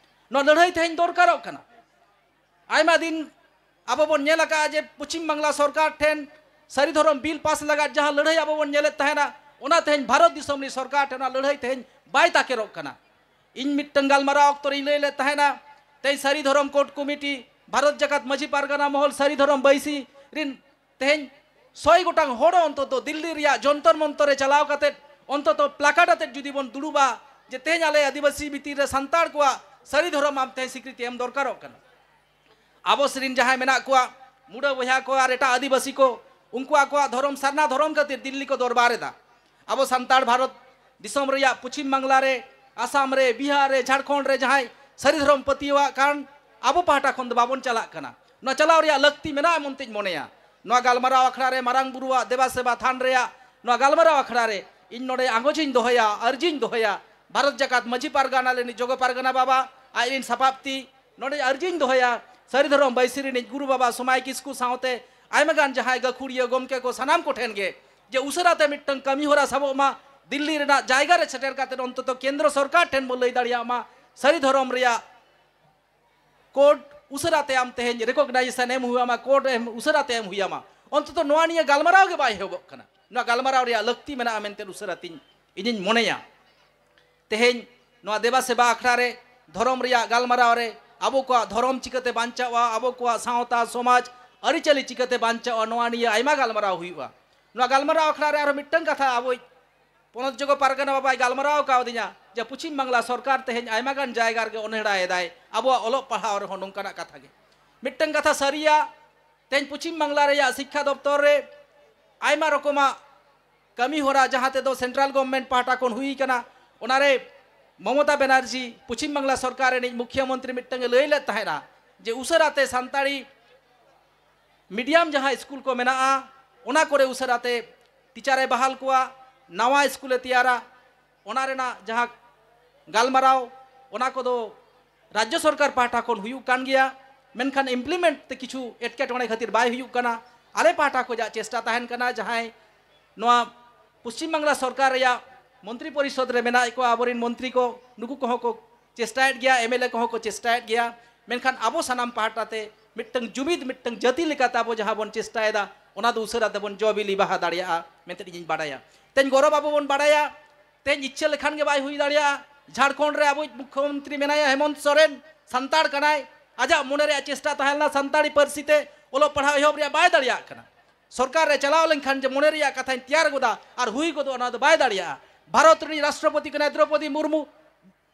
ᱱᱚᱣᱟ ᱞᱟᱹᱲᱦᱟᱹᱭ ᱛᱮᱦᱮᱧ ᱫᱚᱨᱠᱟᱨᱚᱜ ᱠᱟᱱᱟ᱾ ᱟᱭᱢᱟ ᱫᱤᱱ ᱟᱵᱚ ᱵᱚᱱ ᱧᱮᱞ ᱟᱠᱟᱫᱼᱟ ᱡᱮ ᱯᱚᱪᱷᱤᱢ ᱵᱟᱝᱞᱟ ᱥᱚᱨᱠᱟᱨ ᱴᱷᱮᱱ ᱥᱟᱹᱨᱤ ᱫᱷᱚᱨᱚᱢ ᱵᱤᱞ ᱯᱟᱥ ᱞᱟᱜᱟᱫ ᱡᱟᱦᱟᱸ ᱞᱟᱹᱲᱦᱟᱹᱭ ᱟᱵᱚ ᱵᱚᱱ ᱧᱮᱞᱮᱫ ᱛᱟᱦᱮᱱᱟ, ᱚᱱᱟ ᱛᱮᱦᱮᱧ ᱵᱷᱟᱨᱚᱛ ᱫᱤᱥᱚᱢ ᱨᱤᱱᱤᱡ ᱥᱚᱨᱠᱟᱨ ᱴᱷᱮᱱ ᱚᱱᱟ ᱞᱟᱹᱲᱦᱟᱹᱭ ᱛᱮᱦᱮᱧ ᱵᱟᱭ ᱛᱟᱠᱮᱨᱚᱜ ᱠᱟᱱᱟ᱾ ᱤᱧ ᱢᱤᱫᱴᱟᱝ ᱜᱟᱞᱢᱟᱨᱟᱣ ᱚᱠᱛᱚ ᱨᱤᱧ ᱞᱟᱹᱭ ᱞᱮᱫ ᱛᱟᱦᱮᱱᱟ, ᱛᱮᱦᱮᱧ ᱥᱟᱹᱨᱤ ᱫᱷᱚᱨᱚᱢ ᱠᱳᱰ ᱠᱚᱢᱤᱴᱤ, ᱵᱷᱟᱨᱚᱛ ᱡᱟᱠᱟᱛ ᱢᱟᱹᱡᱷᱤ ᱯᱟᱨᱜᱟᱱᱟ ᱢᱚᱦᱚᱞ, ᱥᱟᱹᱨᱤ ᱫᱷᱚᱨᱚᱢ ᱵᱟᱹᱭᱥᱤ ᱨᱤᱱ ᱛᱮᱦᱮᱧ ᱥᱚᱭ ᱜᱚᱴᱟᱝ ᱦᱚᱲ ᱚᱱᱛᱚᱛᱚ ᱫᱤᱞᱞᱤ ᱨᱮᱭᱟᱜ ᱡᱚᱱᱛᱚᱨ ᱢᱚᱱᱛᱚᱨ ᱨᱮ ᱪᱟᱞᱟᱣ ᱠᱟᱛᱮ ᱚᱱᱛᱚᱛᱚ ᱯᱞᱟᱠᱟᱨᱰ ᱟᱛᱮ ᱡᱩᱫᱤ ᱵᱚᱱ ᱫᱩᱲᱩᱵᱟ ᱡᱮ ᱛᱮᱦᱮᱧ ᱟᱞᱮ ᱟᱹᱫᱤᱵᱟᱹᱥᱤ ᱵᱷᱤᱛᱤᱨ ᱨᱮ ᱥᱟᱱᱛᱟᱲ ᱠᱚᱣᱟᱜ ᱥᱟᱹᱨᱤ ᱫᱷᱚᱨᱚᱢ ᱟᱢ ᱛᱮᱦᱮᱧ ᱥᱤᱠᱨᱤᱛᱤ ᱮᱢ ᱫᱚᱨᱠᱟᱨᱚᱜ ᱠᱟᱱᱟ᱾ ᱟᱵᱚ ᱥᱮᱨᱮᱱ ᱡᱟᱦᱟᱸᱭ ᱢᱮᱱᱟᱜ ᱠᱚᱣᱟ, ᱢᱩᱰᱟᱹ ᱵᱚᱭᱦᱟ ᱠᱚ ᱟᱨ ᱮᱴᱟᱜ ᱟᱹᱫᱤᱵᱟᱹᱥᱤ ᱠᱚ, ᱩᱱᱠᱩ ᱟᱠᱚᱣᱟᱜ ᱫᱷᱚᱨᱚᱢ, ᱥᱟᱨᱱᱟ ᱫᱷᱚᱨᱚᱢ ᱠᱷᱟᱹᱛᱤᱨ ᱫᱤᱞᱞᱤ ᱠᱚ ᱫᱚᱨᱵᱟᱨ ᱮᱫᱟ᱾ ᱟᱵᱚ ᱥᱟᱱᱛᱟᱲ ᱵᱷᱟᱨᱚᱛ ᱫᱤᱥᱚᱢ ᱨᱮᱭᱟᱜ ᱯᱚᱪᱷᱤᱢ ᱵᱟᱝᱞᱟ ᱨᱮ, ᱟᱥᱟᱢ ᱨᱮ, ᱵᱤᱦᱟᱨ ᱨᱮ, ᱡᱷᱟᱲᱠᱷᱚᱸᱰ ᱨᱮ ᱡᱟᱦᱟᱸᱭ ᱥᱟᱹᱨᱤ ᱫᱷᱚᱨᱚᱢ ᱯᱟᱹᱛᱭᱟᱹᱣᱟᱜ ᱠᱟᱱ, ᱟᱵᱚ ᱯᱟᱦᱴᱟ ᱠᱷᱚᱱ ᱫᱚ ᱵᱟᱵᱚᱱ ᱪᱟᱞᱟᱜ ᱠᱟᱱᱟ᱾ ᱱᱚᱣᱟ ᱪᱟᱞᱟᱣ ᱨᱮᱭᱟᱜ ᱞᱟᱹᱠᱛᱤ ᱢᱮᱱᱟᱜᱼᱟ ᱢᱮᱱᱛᱮᱧ ᱢᱚᱱᱮᱭᱟ᱾ ᱱᱚᱣᱟ ᱜᱟᱞᱢᱟᱨᱟᱣ ᱟᱠᱷᱲᱟ ᱨᱮ ᱢᱟᱨᱟᱝ ᱵᱩᱨᱩᱣᱟᱜ ᱫᱮᱵᱟ ᱥᱮᱵᱟ ᱛᱷᱟᱱ ᱨᱮᱭᱟᱜ ᱱᱚᱣᱟ ᱜᱟᱞᱢᱟᱨᱟᱣ ᱟᱠᱷᱲᱟ ᱨᱮ ᱤᱧ ᱱᱚᱰᱮ ᱟᱸᱜᱚᱪᱤᱧ ᱫᱚᱦᱚᱭᱟ, ᱟᱹᱨᱡᱤᱧ ᱫᱚᱦᱚᱭᱟ, ᱵᱷᱟᱨᱚᱛ ᱡᱟᱠᱟᱛ ᱢᱟᱹᱡᱷᱤ ᱯᱟᱨᱜᱟᱱᱟ ᱨᱤᱱᱤᱡ ᱡᱚᱜᱚ ᱯᱟᱨᱜᱟᱱᱟ ᱵᱟᱵᱟ, ᱟᱡ ᱨᱤᱱ ᱥᱟᱯᱟᱵ ᱛᱤ, ᱱᱚᱰᱮ ᱟᱹᱨᱡᱤᱧ ᱫᱚᱦᱚᱭᱟ, ᱥᱟᱹᱨᱤ ᱫᱷᱚᱨᱚᱢ ᱵᱟᱹᱭᱥᱤ ᱨᱤᱱᱤᱡ ᱜᱩᱨᱩ ᱵᱟᱵᱟ ᱥᱚᱢᱟᱭ ᱠᱤᱥᱠᱩ ᱥᱟᱶᱛᱮ ᱟᱭᱢᱟ ᱜᱟᱱ ᱡᱟᱦᱟᱸᱭ ᱜᱟᱹᱠᱷᱩᱲᱤᱭᱟᱹ ᱜᱚᱢᱠᱮ ᱠᱚ, ᱥᱟᱱᱟᱢ ᱠᱚᱴᱷᱮᱱ ᱜᱮ, ᱡᱮ ᱩᱥᱟᱹᱨᱟ ᱛᱮ ᱢᱤᱫᱴᱟᱝ ᱠᱟᱹᱢᱤ ᱦᱚᱨᱟ ᱥᱟᱵᱚᱜ ᱢᱟ, ᱫᱤᱞᱞᱤ ᱨᱮᱱᱟᱜ ᱡᱟᱭᱜᱟ ᱨᱮ ᱥᱮᱴᱮᱨ ᱠᱟᱛᱮ ᱚᱱᱛᱚᱛᱚ ᱠᱮᱱᱫᱨᱚ ᱥᱚᱨᱠᱟᱨ ᱴᱷᱮᱱ ᱵᱚ ᱞᱟᱹᱭ ᱫᱟᱲᱮᱭᱟᱜ ᱢᱟ, ᱥᱟᱹᱨᱤ ᱫᱷᱚᱨᱚᱢ ᱨᱮᱭᱟᱜ ᱠᱳᱰ ᱩᱥᱟᱹᱨᱟ ᱛᱮ ᱟᱢ ᱛᱮᱦᱮᱧ ᱨᱮᱠᱚᱜᱱᱟᱭᱡᱮᱥᱚᱱ ᱮᱢ ᱦᱩᱭ ᱟᱢᱟ, ᱠᱳᱰ ᱮᱢ ᱩᱥᱟᱹᱨᱟ ᱛᱮ ᱮᱢ ᱦᱩᱭ ᱟᱢᱟ᱾ ᱚᱱᱛᱚᱛᱚ ᱱᱚᱣᱟ ᱱᱤᱭᱟᱹ ᱜᱟᱞᱢᱟᱨᱟᱣ ᱜᱮ ᱵᱟᱭ ᱮᱦᱚᱵᱚᱜ ᱠᱟᱱᱟ᱾ ᱱᱚᱣᱟ ᱜᱟᱞᱢᱟᱨᱟᱣ ᱨᱮᱭᱟᱜ ᱞᱟᱹᱠᱛᱤ ᱢᱮᱱᱟᱜᱼᱟ ᱢᱮᱱᱛᱮ ᱩᱥᱟᱹᱨᱟ ᱛᱤᱧ, ᱤᱧᱤᱧ ᱢᱚᱱᱮᱭᱟ᱾ ᱛᱮᱦᱮᱧ ᱱᱚᱣᱟ ᱫᱮᱵᱟ ᱥᱮᱵᱟ ᱟᱠᱷᱲᱟ ᱨᱮ, ᱫᱷᱚᱨᱚᱢ ᱨᱮᱭᱟᱜ ᱜᱟᱞᱢᱟᱨᱟᱣ ᱨᱮ ᱟᱵᱚ ᱠᱚᱣᱟᱜ ᱫᱷᱚᱨᱚᱢ ᱪᱤᱠᱟᱹᱛᱮ ᱵᱟᱧᱪᱟᱣᱜᱼᱟ, ᱟᱵᱚ ᱠᱚᱣᱟᱜ ᱥᱟᱶᱛᱟ ᱥᱚᱢᱟᱡᱽ ᱟᱹᱨᱤᱪᱟᱹᱞᱤ ᱪᱤᱠᱟᱹᱛᱮ ᱵᱟᱧᱪᱟᱣᱜᱼᱟ, ᱱᱚᱣᱟ ᱱᱤᱭᱟᱹ ᱟᱭᱢᱟ ᱜᱟᱞᱢᱟᱨᱟᱣ ᱦᱩᱭᱩᱜᱼᱟ᱾ ᱱᱚᱣᱟ ᱜᱟᱞᱢᱟᱨᱟᱣ ᱟᱠᱷᱲᱟ ᱨᱮ ᱟᱨᱦᱚᱸ ᱢᱤᱫᱴᱟᱝ ᱠᱟᱛᱷᱟ ᱟᱵᱚᱭᱤᱡ ᱯᱚᱱᱚᱛ ᱡᱚᱜᱚ ᱯᱟᱨᱜᱟᱱᱟ ᱵᱟᱵᱟᱭ ᱜᱟᱞᱢᱟᱨᱟᱣ ᱠᱟᱣᱫᱤᱧᱟ ᱡᱮ ᱯᱚᱪᱷᱤᱢ ᱵᱟᱝᱞᱟ ᱥᱚᱨᱠᱟᱨ ᱛᱮᱦᱮᱧ ᱟᱭᱢᱟ ᱜᱟᱱ ᱡᱟᱭᱜᱟ ᱨᱮᱜᱮ ᱚᱱᱦᱮᱲᱟ ᱮᱫᱟᱭ ᱟᱵᱚᱣᱟᱜ ᱚᱞᱚᱜ ᱯᱟᱲᱦᱟᱣ ᱨᱮᱦᱚᱸ ᱱᱚᱝᱠᱟᱱᱟᱜ ᱠᱟᱛᱷᱟ ᱜᱮ᱾ ᱢᱤᱫᱴᱟᱝ ᱠᱟᱛᱷᱟ ᱥᱟᱹᱨᱤᱭᱟ, ᱛᱮᱦᱮᱧ ᱯᱚᱪᱷᱤᱢ ᱵᱟᱝᱞᱟ ᱨᱮᱭᱟᱜ ᱥᱤᱠᱠᱷᱟ ᱫᱚᱯᱛᱚᱨ ᱨᱮ ᱟᱭᱢᱟ ᱨᱚᱠᱚᱢᱟᱜ ᱠᱟᱹᱢᱤ ᱦᱚᱨᱟ ᱡᱟᱦᱟᱸ ᱛᱮᱫᱚ ᱥᱮᱱᱴᱨᱟᱞ ᱜᱚᱵᱷᱚᱨᱱᱢᱮᱱᱴ ᱯᱟᱦᱴᱟ ᱠᱷᱚᱱ ᱦᱩᱭ ᱠᱟᱱᱟ, ᱚᱱᱟᱨᱮ ᱢᱚᱢᱚᱛᱟ ᱵᱮᱱᱟᱨᱡᱤ ᱯᱚᱪᱷᱤᱢ ᱵᱟᱝᱞᱟ ᱥᱚᱨᱠᱟᱨ ᱨᱤᱱᱤᱡ ᱢᱩᱠᱷᱭᱟᱹ ᱢᱚᱱᱛᱨᱤ ᱢᱤᱫᱴᱟᱝ ᱮ ᱞᱟᱹᱭ ᱞᱮᱫ ᱛᱟᱦᱮᱸᱱᱟ ᱡᱮ ᱩᱥᱟᱹᱨᱟᱛᱮ ᱥᱟᱱᱛᱟᱲᱤ ᱢᱤᱰᱤᱭᱟᱢ ᱡᱟᱦᱟᱸ ᱥᱠᱩᱞ ᱠᱚ ᱢᱮᱱᱟᱜᱼᱟ, ᱚᱱᱟ ᱠᱚᱨᱮ ᱩᱥᱟᱹᱨᱟᱛᱮ ᱴᱤᱪᱟᱨᱮ ᱵᱟᱦᱟᱞ ᱠᱚᱣᱟ, ᱱᱟᱣᱟ ᱥᱠᱩᱞᱮ ᱛᱮᱭᱟᱨᱟ, ᱚᱱᱟ ᱨᱮᱱᱟᱜ ᱡᱟᱦᱟᱸ ᱜᱟᱞᱢᱟᱨᱟᱣ, ᱚᱱᱟ ᱠᱚᱫᱚ ᱨᱟᱡᱽᱡᱚ ᱥᱚᱨᱠᱟᱨ ᱯᱟᱦᱴᱟ ᱠᱷᱚᱱ ᱦᱩᱭᱩᱜ ᱠᱟᱱ ᱜᱮᱭᱟ, ᱢᱮᱱᱠᱷᱟᱱ ᱤᱢᱯᱞᱤᱢᱮᱱᱴ ᱛᱮ ᱠᱤᱪᱷᱩ ᱮᱴᱠᱮᱴᱚᱬᱮ ᱠᱷᱟᱹᱛᱤᱨ ᱵᱟᱭ ᱦᱩᱭᱩᱜ ᱠᱟᱱᱟ᱾ ᱟᱞᱮ ᱯᱟᱦᱴᱟ ᱠᱷᱚᱱᱟᱜ ᱪᱮᱥᱴᱟ ᱛᱟᱦᱮᱱ ᱠᱟᱱᱟ, ᱡᱟᱦᱟᱸᱭ ᱱᱚᱣᱟ ᱯᱚᱥᱪᱤᱢ ᱵᱟᱝᱞᱟ ᱥᱚᱨᱠᱟᱨ ᱨᱮᱭᱟᱜ ᱢᱚᱱᱛᱨᱤ ᱯᱚᱨᱤᱥᱚᱫᱽ ᱨᱮ ᱢᱮᱱᱟᱜ ᱠᱚᱣᱟ, ᱟᱵᱚᱨᱮᱱ ᱢᱚᱱᱛᱨᱤ ᱠᱚ, ᱱᱩᱠᱩ ᱠᱚᱦᱚᱸ ᱠᱚ ᱪᱮᱥᱴᱟᱭᱮᱫ ᱜᱮᱭᱟ, ᱮᱢᱮᱞᱮ ᱠᱚᱦᱚᱸ ᱠᱚ ᱪᱮᱥᱴᱟᱭᱮᱫ ᱜᱮᱭᱟ, ᱢᱮᱱᱠᱷᱟᱱ ᱟᱵᱚ ᱥᱟᱱᱟᱢ ᱯᱟᱦᱴᱟ ᱛᱮ ᱢᱤᱫᱴᱟᱝ ᱡᱩᱢᱤᱫ, ᱢᱤᱫᱴᱟᱝ ᱡᱟᱹᱛᱤ ᱞᱮᱠᱟᱛᱮ ᱟᱵᱚ ᱡᱟᱦᱟᱸ ᱵᱚᱱ ᱪᱮᱥᱴᱟᱭᱮᱫᱟ, ᱚᱱᱟ ᱫᱚ ᱩᱥᱟᱹᱨᱟ ᱛᱮᱵᱚᱱ ᱡᱚ ᱵᱤᱞᱤ ᱵᱟᱦᱟ ᱫᱟᱲᱮᱭᱟᱜᱼᱟ ᱢᱮᱱᱛᱮ ᱤᱧᱤᱧ ᱵᱟᱰᱟᱭᱟ᱾ ᱛᱮᱦᱮᱧ ᱜᱚᱨᱚᱵᱽ ᱟᱵᱚ ᱵᱚᱱ ᱵᱟᱰᱟᱭᱟ, ᱛᱮᱦᱮᱧ ᱤᱪᱪᱷᱟᱹ ᱞᱮᱠᱷᱟᱱ ᱜᱮ ᱵᱟᱭ ᱦᱩᱭ ᱫᱟᱲᱮᱭᱟᱜᱼᱟ᱾ ᱡᱷᱟᱲᱠᱷᱚᱸᱰ ᱨᱮ ᱟᱵᱚᱭᱤᱡ ᱢᱩᱠᱷᱭᱚᱢᱚᱱᱛᱨᱤ ᱢᱮᱱᱟᱭᱟ ᱦᱮᱢᱚᱱᱛ ᱥᱚᱨᱮᱱ, ᱥᱟᱱᱛᱟᱲ ᱠᱟᱱᱟᱭ, ᱟᱡᱟᱜ ᱢᱚᱱᱮ ᱨᱮᱭᱟᱜ ᱪᱮᱥᱴᱟ ᱛᱟᱦᱮᱸ ᱞᱮᱱᱟ ᱥᱟᱱᱛᱟᱲᱤ ᱯᱟᱹᱨᱥᱤ ᱛᱮ ᱚᱞᱚᱜ ᱯᱟᱲᱦᱟᱣ ᱮᱦᱚᱵ ᱨᱮᱭᱟᱜ, ᱵᱟᱭ ᱫᱟᱲᱮᱭᱟᱜ ᱠᱟᱱᱟ᱾ ᱥᱚᱨᱠᱟᱨ ᱨᱮ ᱪᱟᱞᱟᱣ ᱞᱮᱱᱠᱷᱟᱱ ᱡᱮ ᱢᱚᱱᱮ ᱨᱮᱭᱟᱜ ᱠᱟᱛᱷᱟᱧ ᱛᱮᱭᱟᱨ ᱜᱚᱫᱟ ᱟᱨ ᱦᱩᱭ ᱜᱚᱫᱚᱜᱼᱟ, ᱚᱱᱟ ᱫᱚ ᱵᱟᱭ ᱫᱟᱲᱮᱭᱟᱜᱼᱟ᱾ ᱵᱷᱟᱨᱚᱛ ᱨᱤᱱᱤᱡ ᱨᱟᱥᱴᱨᱚᱯᱚᱛᱤ ᱠᱟᱱᱟᱭ ᱫᱨᱚᱯᱚᱫᱤ ᱢᱩᱨᱢᱩ,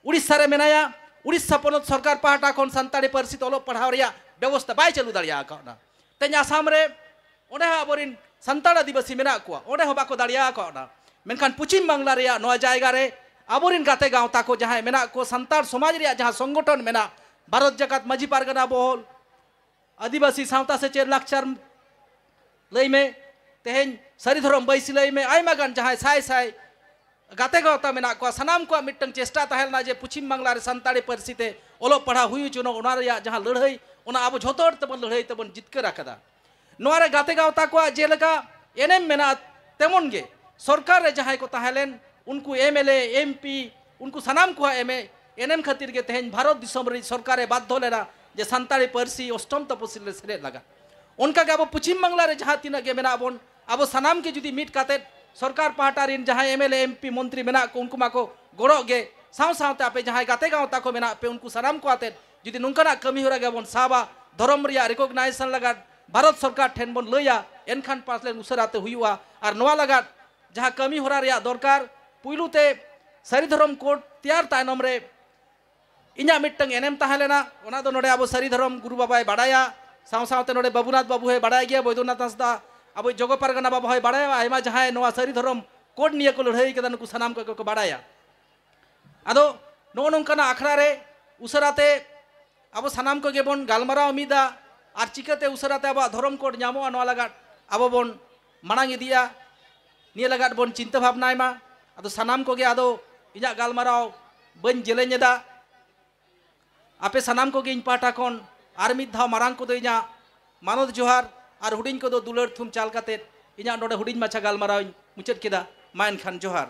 ᱩᱲᱤᱥᱥᱟ ᱨᱮ ᱢᱮᱱᱟᱭᱟ, ᱩᱲᱤᱥᱥᱟ ᱯᱚᱱᱚᱛ ᱥᱚᱨᱠᱟᱨ ᱯᱟᱦᱴᱟ ᱠᱷᱚᱱ ᱥᱟᱱᱛᱟᱲᱤ ᱯᱟᱹᱨᱥᱤ ᱛᱮ ᱚᱞᱚᱜ ᱯᱟᱲᱦᱟᱣ ᱨᱮᱭᱟᱜ ᱵᱮᱵᱚᱥᱛᱷᱟ ᱵᱟᱭ ᱪᱟᱹᱞᱩ ᱫᱟᱲᱮᱭᱟᱜ ᱠᱟᱣᱱᱟ᱾ ᱛᱮᱦᱮᱧ ᱟᱥᱟᱢ ᱨᱮ, ᱚᱸᱰᱮ ᱦᱚᱸ ᱟᱵᱚᱨᱮᱱ ᱥᱟᱱᱛᱟᱲ ᱟᱹᱫᱤᱵᱟᱹᱥᱤ ᱢᱮᱱᱟᱜ ᱠᱚᱣᱟ, ᱚᱸᱰᱮ ᱦᱚᱸ ᱵᱟᱠᱚ ᱫᱟᱲᱮᱭᱟᱜ ᱠᱟᱣᱱᱟ᱾ ᱢᱮᱱᱠᱷᱟᱱ ᱯᱚᱪᱷᱤᱢ ᱵᱟᱝᱞᱟ ᱨᱮᱭᱟᱜ ᱱᱚᱣᱟ ᱡᱟᱭᱜᱟ ᱨᱮ ᱟᱵᱚᱨᱮᱱ ᱜᱟᱛᱮ ᱜᱟᱶᱛᱟ ᱠᱚ ᱡᱟᱦᱟᱸᱭ ᱢᱮᱱᱟᱜ ᱠᱚ, ᱥᱟᱱᱛᱟᱲ ᱥᱚᱢᱟᱡᱽ ᱨᱮᱭᱟᱜ ᱡᱟᱦᱟᱸ ᱥᱚᱝᱜᱚᱴᱷᱚᱱ ᱢᱮᱱᱟᱜ, ᱵᱷᱟᱨᱚᱛ ᱡᱟᱠᱟᱛ ᱢᱟᱹᱡᱷᱤ ᱯᱟᱨᱜᱟᱱᱟ ᱢᱚᱦᱚᱞ, ᱟᱹᱫᱤᱵᱟᱹᱥᱤ ᱥᱟᱶᱛᱟ ᱥᱮᱪᱮᱫ ᱞᱟᱠᱪᱟᱨ ᱞᱟᱹᱭ ᱢᱮ, ᱛᱮᱦᱮᱧ ᱥᱟᱹᱨᱤ ᱫᱷᱚᱨᱚᱢ ᱵᱟᱹᱭᱥᱤ ᱞᱟᱹᱭ ᱢᱮ, ᱟᱭᱢᱟ ᱜᱟᱱ ᱡᱟᱦᱟᱸᱭ ᱥᱟᱭ ᱥᱟᱭ ᱜᱟᱛᱮ ᱜᱟᱶᱛᱟ ᱢᱮᱱᱟᱜ ᱠᱚᱣᱟ, ᱥᱟᱱᱟᱢ ᱠᱚᱣᱟᱜ ᱢᱤᱫᱴᱟᱝ ᱪᱮᱥᱴᱟ ᱛᱟᱦᱮᱸ ᱞᱮᱱᱟ ᱡᱮ ᱯᱚᱪᱷᱤᱢ ᱵᱟᱝᱞᱟ ᱨᱮ ᱥᱟᱱᱛᱟᱲᱤ ᱯᱟᱹᱨᱥᱤ ᱛᱮ ᱚᱞᱚᱜ ᱯᱟᱲᱦᱟᱣ ᱦᱩᱭ ᱦᱚᱪᱚᱱᱚᱜ, ᱚᱱᱟ ᱨᱮᱭᱟᱜ ᱡᱟᱦᱟᱸ ᱞᱟᱹᱲᱦᱟᱹᱭ, ᱚᱱᱟ ᱟᱵᱚ ᱡᱷᱚᱛᱚ ᱦᱚᱲ ᱛᱮᱵᱚᱱ ᱞᱟᱹᱲᱦᱟᱹᱭ ᱛᱮᱵᱚᱱ ᱡᱤᱛᱠᱟᱹᱨ ᱟᱠᱟᱫᱟ᱾ ᱱᱚᱣᱟ ᱨᱮ ᱜᱟᱛᱮ ᱜᱟᱶᱛᱟ ᱠᱚᱣᱟᱜ ᱡᱮᱞᱮᱠᱟ ᱮᱱᱮᱢ ᱢᱮᱱᱟᱜᱼᱟ, ᱛᱮᱢᱚᱱ ᱜᱮ ᱥᱚᱨᱠᱟᱨ ᱨᱮ ᱡᱟᱦᱟᱸᱭ ᱠᱚ ᱛᱟᱦᱮᱸ ᱞᱮᱱ, ᱩᱱᱠᱩ M L A, M P, ᱩᱱᱠᱩ ᱥᱟᱱᱟᱢ ᱠᱚᱣᱟᱜ ᱮᱢᱮ-, ᱮᱱᱮᱢ ᱠᱷᱟᱹᱛᱤᱨ ᱜᱮ ᱛᱮᱦᱮᱧ ᱵᱷᱟᱨᱚᱛ ᱫᱤᱥᱚᱢ ᱨᱤᱱ ᱥᱚᱨᱠᱟᱨᱮ ᱵᱟᱫᱽᱫᱷᱚ ᱞᱮᱱᱟ ᱡᱮ ᱥᱟᱱᱛᱟᱲᱤ ᱯᱟᱹᱨᱥᱤ ᱚᱥᱴᱚᱢ ᱛᱚᱯᱚᱥᱤᱞ ᱨᱮ ᱥᱮᱞᱮᱫ ᱞᱟᱜᱟᱫ᱾ ᱚᱱᱠᱟ ᱜᱮ ᱟᱵᱚ ᱯᱚᱪᱷᱤᱢ ᱵᱟᱝᱞᱟ ᱨᱮ ᱡᱟᱦᱟᱸ ᱛᱤᱱᱟᱹᱜ ᱜᱮ ᱢᱮᱱᱟᱜ ᱵᱚᱱ, ᱟᱵᱚ ᱥᱟᱱᱟᱢ ᱜᱮ ᱡᱩᱫᱤ ᱢᱤᱫ ᱠᱟᱛᱮᱫ ᱥᱚᱨᱠᱟᱨ ᱯᱟᱦᱴᱟ ᱨᱤᱱ ᱡᱟᱦᱟᱸᱭ M L A, M P, ᱢᱚᱱᱛᱨᱤ ᱢᱮᱱᱟᱜ ᱠᱚ, ᱩᱱᱠᱩ ᱢᱟᱠᱚ ᱜᱚᱲᱚᱜ ᱜᱮ, ᱥᱟᱶ ᱥᱟᱶᱛᱮ ᱟᱯᱮ ᱡᱟᱦᱟᱸᱭ ᱜᱟᱛᱮ ᱜᱟᱶᱛᱟ ᱠᱚ ᱢᱮᱱᱟᱜ ᱯᱮ, ᱩᱱᱠᱩ ᱥᱟᱱᱟᱢ ᱠᱚ ᱟᱛᱮᱫ ᱡᱩᱫᱤ ᱱᱚᱝᱠᱟᱱᱟᱜ ᱠᱟᱹᱢᱤ ᱦᱚᱨᱟ ᱜᱮᱵᱚᱱ ᱥᱟᱵᱟ, ᱫᱷᱚᱨᱚᱢ ᱨᱮᱭᱟᱜ ᱨᱮᱠᱚᱜᱱᱟᱭᱡᱮᱥᱚᱱ ᱞᱟᱜᱟᱫ ᱵᱷᱟᱨᱚᱛ ᱥᱚᱨᱠᱟᱨ ᱴᱷᱮᱱ ᱵᱚᱱ ᱞᱟᱹᱭᱟ, ᱮᱱᱠᱷᱟᱱ ᱯᱟᱥᱞᱮᱱ ᱩᱥᱟᱹᱨᱟ ᱛᱮ ᱦᱩᱭᱩᱜᱼᱟ᱾ ᱟᱨ ᱱᱚᱣᱟ ᱞᱟᱜᱟᱫ ᱡᱟᱦᱟᱸ ᱠᱟᱹᱢᱤ ᱦᱚᱨᱟ ᱨᱮᱭᱟᱜ ᱫᱚᱨᱠᱟᱨ, ᱯᱩᱭᱞᱩ ᱛᱮ ᱥᱟᱹᱨᱤ ᱫᱷᱚᱨᱚᱢ ᱠᱳᱰ ᱛᱮᱭᱟᱨ ᱛᱟᱭᱱᱚᱢ ᱨᱮ ᱤᱧᱟᱹᱜ ᱢᱤᱫᱴᱟᱝ ᱮᱱᱮᱢ ᱛᱟᱦᱮᱸ ᱞᱮᱱᱟ, ᱚᱱᱟ ᱫᱚ ᱱᱚᱰᱮ ᱟᱵᱚ ᱥᱟᱹᱨᱤ ᱫᱷᱚᱨᱚᱢ ᱜᱩᱨᱩ ᱵᱟᱵᱟᱭ ᱵᱟᱲᱟᱭᱟ, ᱥᱟᱶ ᱥᱟᱶᱛᱮ ᱱᱚᱰᱮ ᱵᱟᱹᱵᱩᱱᱟᱛᱷ ᱵᱟᱹᱵᱩ ᱦᱚᱸᱭ ᱵᱟᱲᱟᱭ ᱜᱮᱭᱟ, ᱵᱳᱭᱫᱚᱱᱟᱛᱷ ᱦᱟᱸᱥᱫᱟ ᱟᱵᱚ ᱡᱚᱜᱚ ᱯᱟᱨᱜᱟᱱᱟ ᱵᱟᱵᱟ ᱦᱚᱸᱭ ᱵᱟᱲᱟᱭᱟ, ᱟᱭᱢᱟ ᱡᱟᱦᱟᱸᱭ ᱱᱚᱣᱟ ᱥᱟᱹᱨᱤ ᱫᱷᱚᱨᱚᱢ ᱠᱳᱰ ᱱᱤᱭᱟᱹ ᱠᱚ ᱞᱟᱹᱲᱦᱟᱹᱭ ᱠᱟᱫᱟ, ᱱᱩᱠᱩ ᱥᱟᱱᱟᱢ ᱠᱚᱜᱮ ᱠᱚ ᱵᱟᱲᱟᱭᱟ᱾ ᱟᱫᱚ ᱱᱚᱜᱼᱚ ᱱᱚᱝᱠᱟᱱᱟᱜ ᱟᱠᱷᱲᱟ ᱨᱮ ᱩᱥᱟᱹᱨᱟ ᱛᱮ ᱟᱵᱚ ᱥᱟᱱᱟᱢ ᱠᱚᱜᱮ ᱵᱚᱱ ᱜᱟᱞᱢᱟᱨᱟᱣ ᱢᱤᱫᱟ, ᱟᱨ ᱪᱤᱠᱟᱹᱛᱮ ᱩᱥᱟᱹᱨᱟ ᱛᱮ ᱟᱵᱚᱣᱟᱜ ᱫᱷᱚᱨᱚᱢ ᱠᱳᱰ ᱧᱟᱢᱚᱜᱼᱟ, ᱱᱚᱣᱟ ᱞᱟᱜᱟᱫ ᱟᱵᱚ ᱵᱚᱱ ᱢᱟᱲᱟᱝ ᱤᱫᱤᱜᱼᱟ, ᱱᱤᱭᱟᱹ ᱞᱟᱜᱟᱫ ᱵᱚᱱ ᱪᱤᱱᱛᱟᱹ ᱵᱷᱟᱵᱽᱱᱟᱭ ᱢᱟ᱾ ᱟᱫᱚ ᱥᱟᱱᱟᱢ ᱠᱚᱜᱮ, ᱟᱫᱚ ᱤᱧᱟᱹᱜ ᱜᱟᱞᱢᱟᱨᱟᱣ ᱵᱟᱹᱧ ᱡᱮᱞᱮᱧ ᱮᱫᱟ᱾ ᱟᱯᱮ ᱥᱟᱱᱟᱢ ᱠᱚᱜᱮ ᱤᱧ ᱯᱟᱦᱴᱟ ᱠᱷᱚᱱ ᱟᱨ ᱢᱤᱫ ᱫᱷᱟᱣ ᱢᱟᱨᱟᱝ ᱠᱚᱫᱚ ᱤᱧᱟᱹᱜ ᱢᱟᱱᱚᱛ ᱡᱚᱦᱟᱨ, ᱟᱨ ᱦᱩᱰᱤᱧ ᱠᱚᱫᱚ ᱫᱩᱞᱟᱹᱲ ᱛᱷᱩᱢ ᱪᱟᱞ ᱠᱟᱛᱮᱫ ᱤᱧᱟᱹᱜ ᱱᱚᱰᱮ ᱦᱩᱰᱤᱧ ᱢᱟᱪᱷᱟ ᱜᱟᱞᱢᱟᱨᱟᱣ ᱤᱧ ᱢᱩᱪᱟᱹᱫ ᱠᱮᱫᱟ᱾ ᱢᱟ ᱮᱱᱠᱷᱟᱱ ᱡᱚᱦᱟᱨ᱾